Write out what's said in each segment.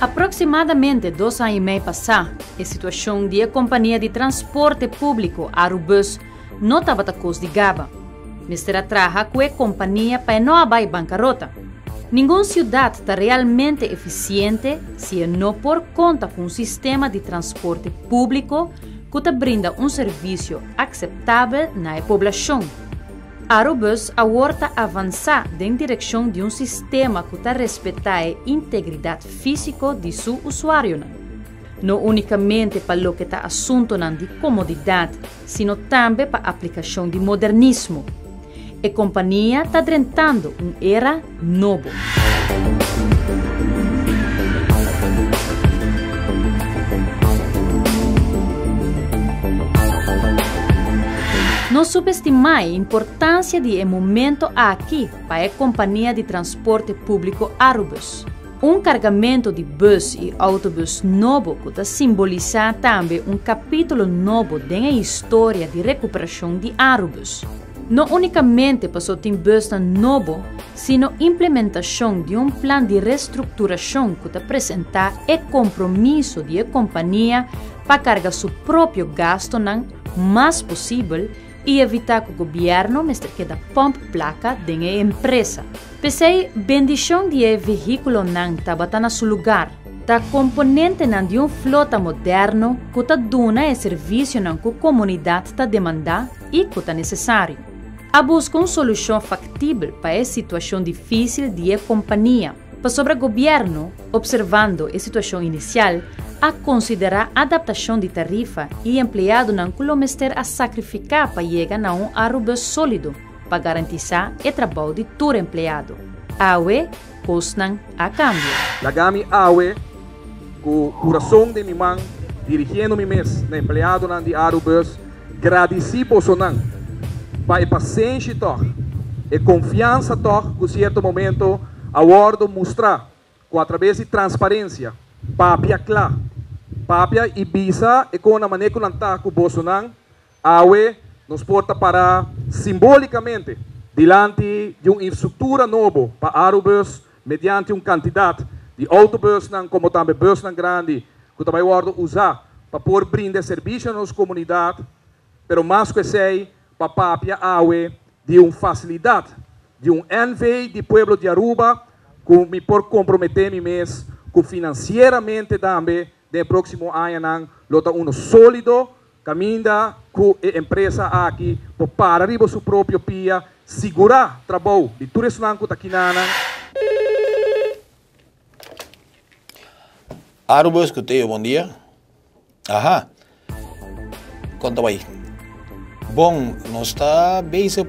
Aproximadamente dos aña y mei pasa, e situacion di e compania di transporte publico Arubus no tabata cos di gaba. Mester a traha cu e compania pa e no a bay bancarota. Ningun ciudad ta realmente eficiente si e no por conta cu un sistema di transporte publico cu ta brinda un servicio aceptabel na e poblacion. Arubus awor ta avansa den direccion di un sistema cu ta respeta e integridad fisico di su usuarionan. No unicamente pa loke ta asuntonan di comodidad, sino tambe pa aplicacion di modernismo. E compania ta drentando un era nobo. No subestimá e importancia di e momento aki pa e compania di transporte publico Arubus. Un cargamento di bus y autobus nobo cu ta simbolisa tambe un capitulo nobo den e historia di recuperacion di Arubus. No unicamente paso tin busnan nobo, sino implementacion di un plan di restructuracion cu ta presenta e compromiso di e compania pa carga su propio gastonan mas posibel y evita cu gobierno mester keda pomp placa den e empresa. P'esey bendicion di e vehiculonan tabata na su lugar. Ta componentenan di un flota moderno cu ta duna e servicionan cu comunidad ta demanda y cu ta necesario. A busca un solucion factibel pa e situacion dificil di e compania, pasobra gobierno, observando e situacion inicial, a considera adaptacion di tarifa y empleadonan cu lo mester a sacrifica pa yega na un Arubus solido pa garantisa e trabou di tur empleado. Awe cosnan a cambia. Laga mi awe cu curason den mi man, dirigiendo mi mes na empleadonan di Arubus, gradici bosonan pa e pasenshi tog, e confiansa tog cu cierto momento a wordo mustra cu a traves di transparencia, papia cla, papia y bisa e con na mane cu nan ta cu bosonan, awe nos por ta para simbolicamente dilanti di un infrastructura nobo pa Arubus mediante un cantidad di autobusnan como tambe busnan grandi cu ta bay wordo usa pa por brinda e servicio na nos comunidad, pero mas cu esey pa papia awe di un facilidad di un NV di pueblo di Aruba cu mi por compromete mi mes cu financieramente tambe den e proximo añanan lo ta uno solido caminda cu e empresa aki por para riba su propio pia, sigura trabou di tur esnan cu ta kinanan. Arubus cu Teo, bon dia. Aha. Con ta bay? Bon, nos ta bezig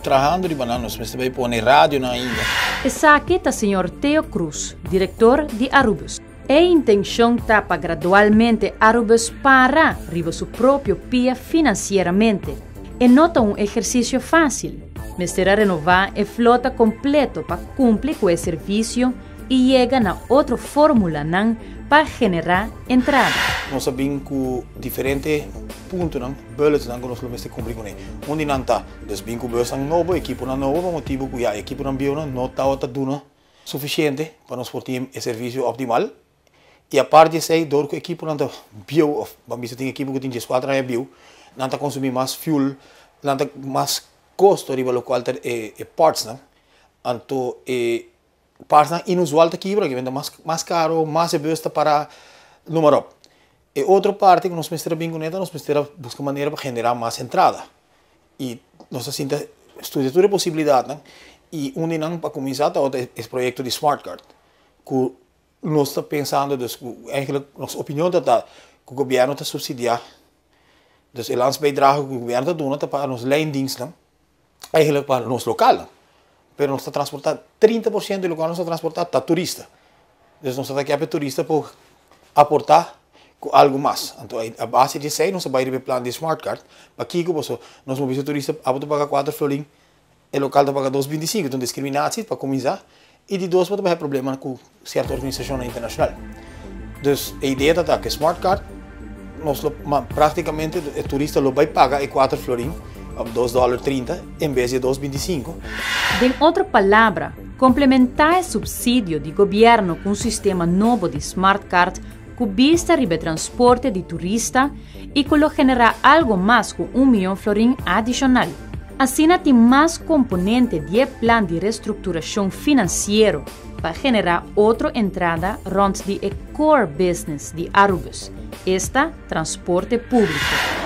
trahando riba nan, nos mester bay pone radionan ainda. Esaki ta señor Teo Croes, director di Arubus. E intencion ta pa gradualmente Arubus para riba su propio pia financieramente. E no ta un ehercicio facil. Mester a renova e flota completo pa cumpli cu e servicio y yega na otro formulanan pa genera entrada. Nos a bin cu diferente puntonan, bulletsnan cu nos lo mester cumpli cune. Un di nan ta, dus bin cu busnan nobo, ekiponan nobo pa motibo cu ya ekiponan bieunan no tabata duna suficiente pa nos por tin e servicio optimal. Y aparte di esey, door cu ekiponan ta bieu of ban bisa tin ekipo cu tin dieskuater aña bieu, nan ta consumi mas fuel, nan ta mas costo riba locual ta e partsnan. Anto e Partsnan inusual ta kibra, ke benta mas mas karo, mas e bus ta para, noem maar op. E otro parti ku nos mester a bin kuné ta nos mester a buska manera pa generá mas entrada. I nos a sinta studia tur e posibilidatnan i un di nan pa kuminsá tabata e proyekto di smart card ku nos ta pensando dus ku eigenlijk nos opinion ta ta ku gobièrnu ta supsidiá, dus e landsbijdrage ku gobièrnu ta duna ta pa nos lijndienstnan. Eigenlijk pa nos lokalnan, pero nos ta transportá 30% di lokual nos ta transportá ta turista. Dus nos ta ta kier pa e turista por aportá ku algu mas. Anto a base di esei nos a bai riba e plan di smart card. Pakiko? Pasobra nos por bisa e turista abo ta paga kuater florin, e lokal ta paga dos binti sinku. Ta un diskriminatsie pa kuminsá. I di dos bo ta bai haña problema ku sierto organisashonnan internashonal. Dus e idea ta ta ku e smart card nos lo praktikamente e turista lo bai paga e kuater florin òf dos dòler 30 en bes di e dos 25. Den otro palabra, Komplementá e supsidio di gobièrnu ku un sistema nobo di smart card ku bista riba e transporte di turista i ku lo generá algu mas ku un mion florin adishonal. Asina tin mas komponente di e plan di restrukturashon finansiero pa generá otro entrada rònt di e core business di Arubus, esta transporte públiko.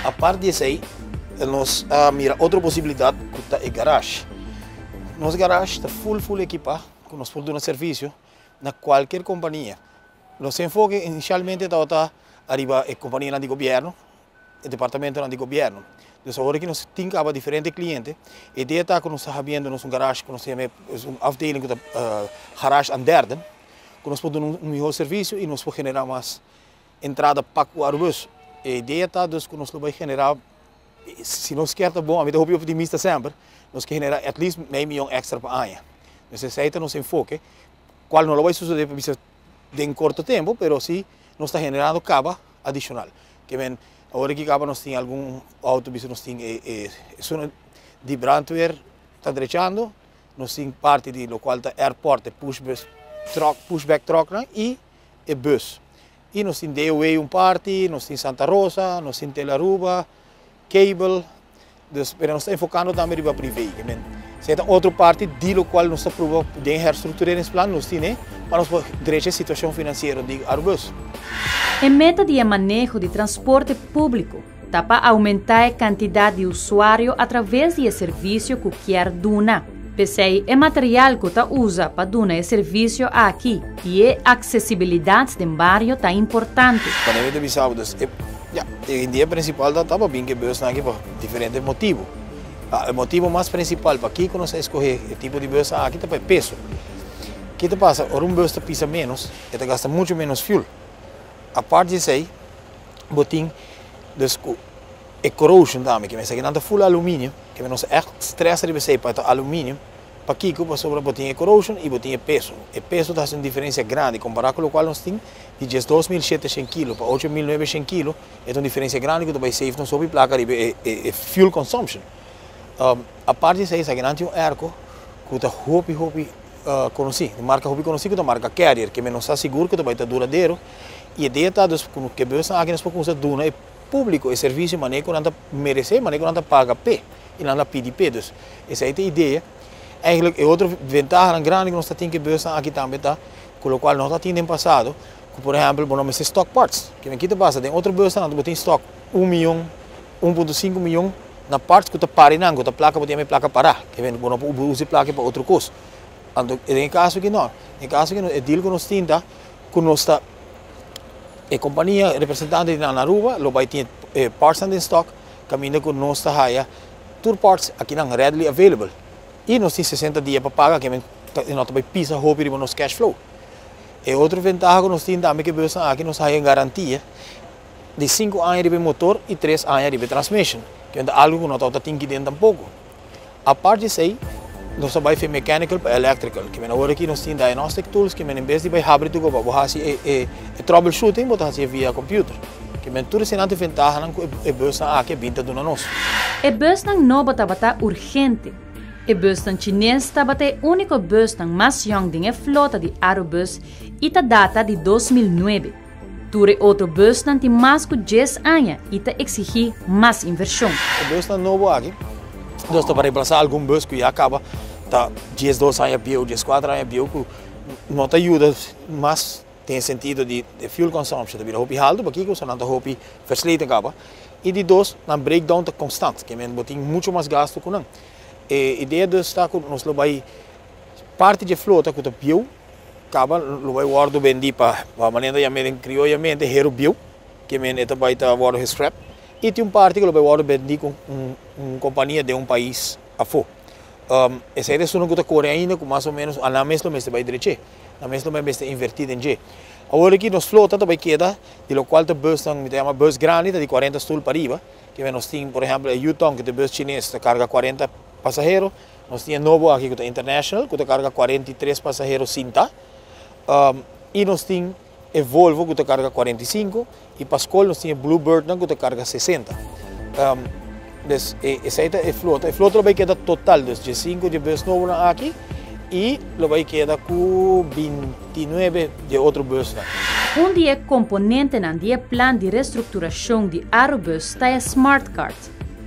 Apart di esei, nos a mira otro posibilidat ku ta e garage. Nos garage ta full full ekipá ku nos por duna servisio na kualkier kompania. Nos enfoke inisialmente tabata ariba e kompanianan di gobièrnu, e departamentonan di gobièrnu. Dus awor aki nos tin kaba diferente kliente. E idea ta ku nos ta habiendo nos un garage ku nos ta yama un afdeling ku ta Garage aan Derden, ku nos por duna un mihó servisio i nos por generá mas entrada pa ku Arubus. E idea ta dus ku nos lo bai generá, si nos kier ta bon, ami ta hopi optimista semper, nos ke generá at least mei miyon èkstra pa aña. Dus esei ta nos enfoke, kual no lo bai sosodé pa bisa den korto tempu, pero si nos ta generando kaba adishonal. Ke men, awor aki kaba nos tin algun outo bisa nos tin e e esun di brandweer ta drechando, nos tin parti di lokual ta airport e push bus truck push back trucknan i e bus. I nos tin DOW un parti, nos tin Santa Rosa, nos tin Telaruba, Cable, dus pero nos ta enfocando tambe riba privé, ke men esei ta otro parti di lokual nos ta pruba den herstructureringsplan nos tine pa nos por drecha e situacion financiero di Arubus. E meta di e maneho di transporte públiko ta pa oumentá e kantidat di usuario atraves di e servisio ku kier duna. P'esei e material ku ta usa pa duna e servisio aki i e aksesibilidat den bario ta importante. Wanneer mi ta bisa bo dus e ya e idea principal ta pa bin ku e busnan aki pa diferente motibu. E motibu mas principal pakiko nos a escoge e tipo di bus aki ta pa e peso. Ke ta pasa ora un bus ta pisa menos e ta gasta mucho menos fuel. Apart di esei bo tin dus ku e corrosion tambe ke mester nan ta full aluminio ke nos echt stress riba esei pa ta aluminio pakiko pasobra bo tin e corrosion y bo tin e peso e peso ta hasi un diferencia grandi compara ku lokual nos tin di 12700 kilo pa 8900 kilo e ta un diferencia grandi ku ta bai save nos hopi plaka riba e e fuel consumption apart di esei esaki nan tin un airco ku ta hopi hopi konosí un marka hopi konosí ku ta marka Carrier ke nos ta sigur ku ta bai ta duradero y e idea ta dus ku ke busnan aki nos por kumsa duna e públiko e servisio manera ku nan ta meresé, manera ku nan ta paga p'e i nan ta pidi p'e. Dus esei ta e idea. Eigenlijk e otro ventahanan grandi ku nos ta tin ku e busnan aki tambe ta ku lokual nos a tin den pasado ku por ehèmpel bo no mester stock parts. Kimen ki ta pasa den otro busnan bo tin stock un miyon, 1.5 miyon na parts ku ta pari nan ku ta plaka bo tin e plaka pará. Kimen bo no por usa e plaka pa otro kos. Anto den e kaso aki no. Den e kaso aki e deal ku nos tin ta ku nos ta E kompania representante di nan na Aruba lo bai tin e partsnan den stock kaminda ku nos ta haya tur parts akinan readily available i nos tin 60 dia pa paga ke men no ta bai pisa hopi riba nos cash flow. E otro ventaha ku nos tin tambe ku e busnan aki nos ta haya garantia di sinku aña riba e motor i tres aña riba e transmission ke ta algu ku no tabata tin kiden tampoko. Apart di esei, nos ta bai for mechanical pa electrical. Ke men awor aki nos tin diagnostic tools ke men en bes di bai habri tur pa bo hasi e troubleshooting bo ta hasi e via computer. Ke men tur eseinan ta e ventahanan ku e busnan aki a bin ta duna nos. E busnan nobo tabata urgente. E busnan chines tabata e úniko busnan mas yòn den e flota di Arubus i ta data di 2009. Tur e otro busnan tin mas ku djes aña i ta eksigí mas invershon. E busnan nobo aki nos ta pa remplasá algun bus ku ya kaba ta 12 aña bieu, 14 aña bieu ku no ta yuda mas den e sentido di e fuel consumption ta bira hopi haltu pakiko pasobra nan ta hopi versleten kaba. I di dos, nan breakdown ta konstant, ke men bo tin muchu mas gastu ku nan. E idea dus ta ku nos lo bai parti dje flota ku ta bieu Kaba lo bai wòrdu bendí pa manera ta yam'é den krioyamente heru bieu, ke men e ta bai ta wòrdu gescrap, i tin un parti ku lo bai wòrdu bendí ku un kompania den un pais afó. Esei ta esunnan ku ta kore ainda ku mas o ménos nan mes lo mester bai drech'é, nan mes lo bai mester invertí den dje. Awor aki nos flota ta bai keda di lokual ta busnan, mi ta yama bus grandi, ta di 40 stul pariba, ke men nos tin por ehèmpel e Yutong ku ta e bus chines ta karga 40 pasahero, Nos tin e nobo aki ku ta International ku ta karga 43 pasahero sinta i nos tin e Volvo ku ta karga 45 i pa skol nos tin e Bluebird nan ku ta karga 60. Dus esei ta e flota. E flota lo bai keda total, dus 15 di bus nobonan aki i lo bai keda ku 29 di otro busnan. Un di e komponentenan di e plan di restrukturashon di Arubus ta e smart card.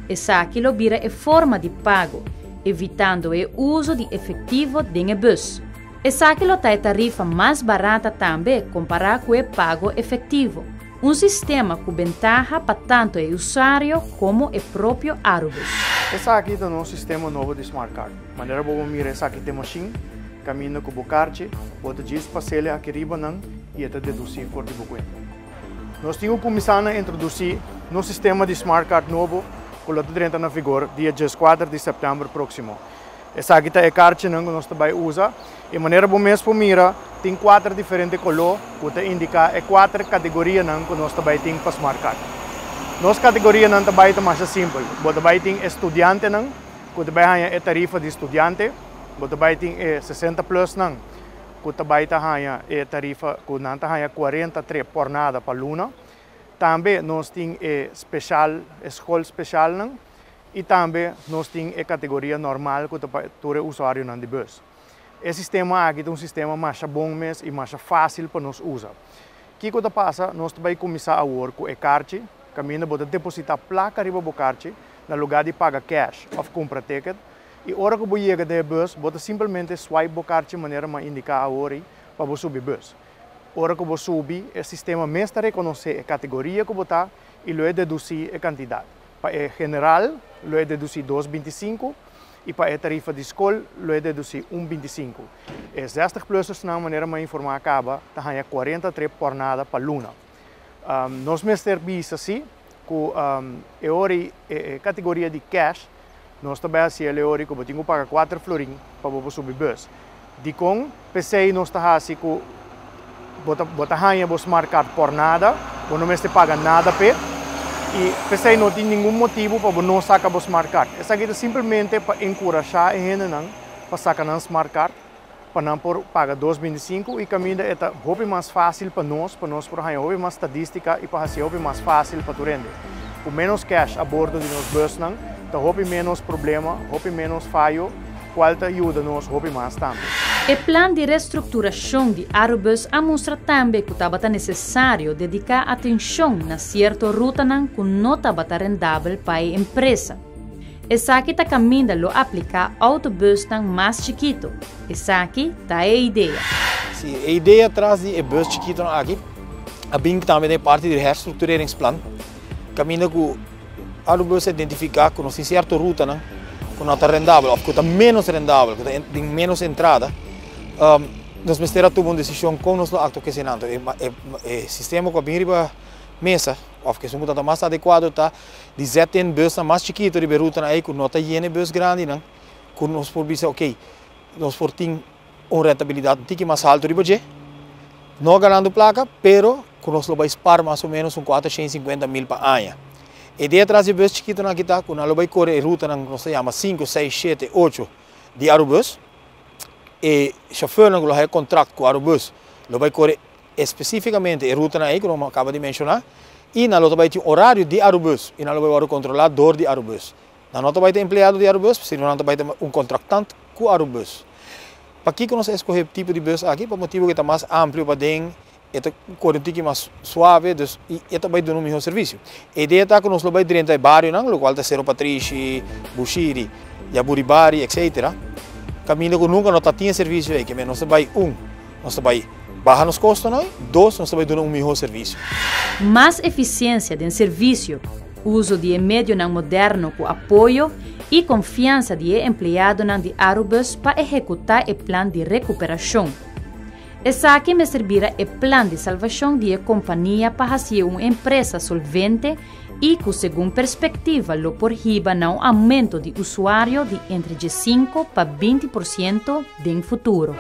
Esaki lo bira e forma di pago, evitando e uso di efektivo den e bus. Esaki lo ta e tarifa mas barata tambe kompará ku e pago efektivo. Un sistema ku bentaha pa tantu e usuario komo e propio Arubus. Esaki ta nos sistema nobo di smart card. Manera bo por mira, esaki ta e machine, kaminda ku bo karchi, bo ta djis pas'é aki riba nan i e ta dedusí for di bo kuenta. Nos tin ku kuminsá na introdusí nos sistema di smart card nobo ku lo ta drenta na vigor dia 14 di sèptèmber próksimo. Esaki ta e karchinan ku nos ta bai usa. I manera bo mes por mira, tin kuater diferente koló ku ta indiká e kuater kategorianan ku nos ta bai tin pa smart card. Nos kategorianan ta bai ta masha simpel. Bo ta bai tin e studiantenan ku ta bai haña e tarifa di studiante, bo ta bai tin e 60 plusnan ku ta bai ta haña e tarifa ku nan ta haña 40 trip pòrnada pa luna. Tambe nos tin e speshal, e skol speshalnan i tambe nos tin e kategoria normal ku ta pa tur e usuarionan di bus. E sistema aki ta un sistema masha bon mes i masha fásil pa nos usa. Kiko ta pasa? Nos ta bai kuminsá awor ku e karchi, kaminda bo ta depositá plaka riba bo karchi na lugá di paga cash òf kumpra ticket. I ora ku bo yega den e bus, bo ta simplemente swipe bo karchi manera mi a indiká awor ei pa bo subi bus. Ora ku bo subi, e sistema mes ta rekonosé e kategoria ku bo ta i lo e dedusí e kantidat. Pa e general lo e dedusí 2,25 i pa e tarifa di skol lo e dedusí 1,25. E 60 plussersnan, manera mi a informá kaba, ta haña 40 trip pòrnada pa luna. Nos mester bisa sí ku e ora e kategoria di cash nos ta bai hasi el e ora ku bo tin ku paga 4 florin pa bo por subi bus. Dikon? P'esei nos ta hasi ku bo ta haña bo smart card pòrnada, bo no mester paga nada p'e i p'esei no tin ningun motibu pa bo no saka bo smart card. Esaki ta simplemente pa enkurashá e hendenan pa saka nan smart card pa nan por paga 2,25 i kaminda e ta hopi mas fásil pa nos por haña hopi mas stadístika i pa hasi hopi mas fásil pa tur hende. Ku menos cash a bordo di nos busnan, ta hopi menos problema, hopi menos fayo, kual ta yuda nos hopi mas tambe. E plan di restrukturashon di Arubus a mustra tambe ku tabata nesesario dediká atenshon na sierto rutanan ku no tabata rendabel pa e empresa. Esaki ta kaminda lo apliká outobusnan mas chikitu. Esaki ta e idea. Si, e idea tras di e bus chikitu aki, a bin tambe di parti di herstructureringsplan, kaminda ku Arubus a identifiká ku nos tin sierto rutanan ku no ta rendabel òf ku ta menos rendabel, ku tin menos entrada. Nos mester a tuma un desishon kon nos lo aktua ku esei. E sistema ku a bin riba mesa, òf ku esun ku ta mas adekuado, ta di zet in busnan mas chikitu riba e rutanan ei ku no ta yena e bus grandinan, ku nos por bisa, ok, nos por tin un rentabilidat un tiki mas altu riba dje, no ganando plaka, pero ku nos lo bai spar mas o menos un 450 mil pa aña. E idea tras di bus chikitunan aki ta ku nan lo bai kore e rutanan ku nos ta yama 5, 6, 7, 8 di Arubus. E chauffeurnan ku lo haya kontrakt ku Arubus lo bai kore espesífikamente e rutanan ei ku nos a kaba di menshoná i nan lo ta bai tin orario di Arubus i nan lo bai wòrdu kontrolá dor di Arubus. Nan no ta bai ta empleado di Arubus, sino nan ta bai ta un kontraktant ku Arubus. Pakiko nos a eskohé tipo di bus aki? Pa motibu ku e ta mas amplio paden, e ta kore un tiki mas suave, dus e ta bai duna un mihó servisio. E idea ta ku nos lo bai drenta e barionan, lokual ta Sero Patrishi, Bushiri, Yaburibari, etcetera. Kaminda ku nunka no ta tin e servisio ei, ke nos ta bai un, nos ta bai baha nos kostonan, dos, nos ta bai duna un mihó servisio. Mas efisiensia den servisio, uso di e medionan moderno ku apoyo i konfiansa di e empleadonan di Arubus pa ehekutá e plan di rekuperashon. Esaki mester bira e plan di salvashon di e kompania pa hasi un empresa solvente i ku segun perspektiva lo por hiba na un oumento di usuario di entre 5 pa 20% den futuro.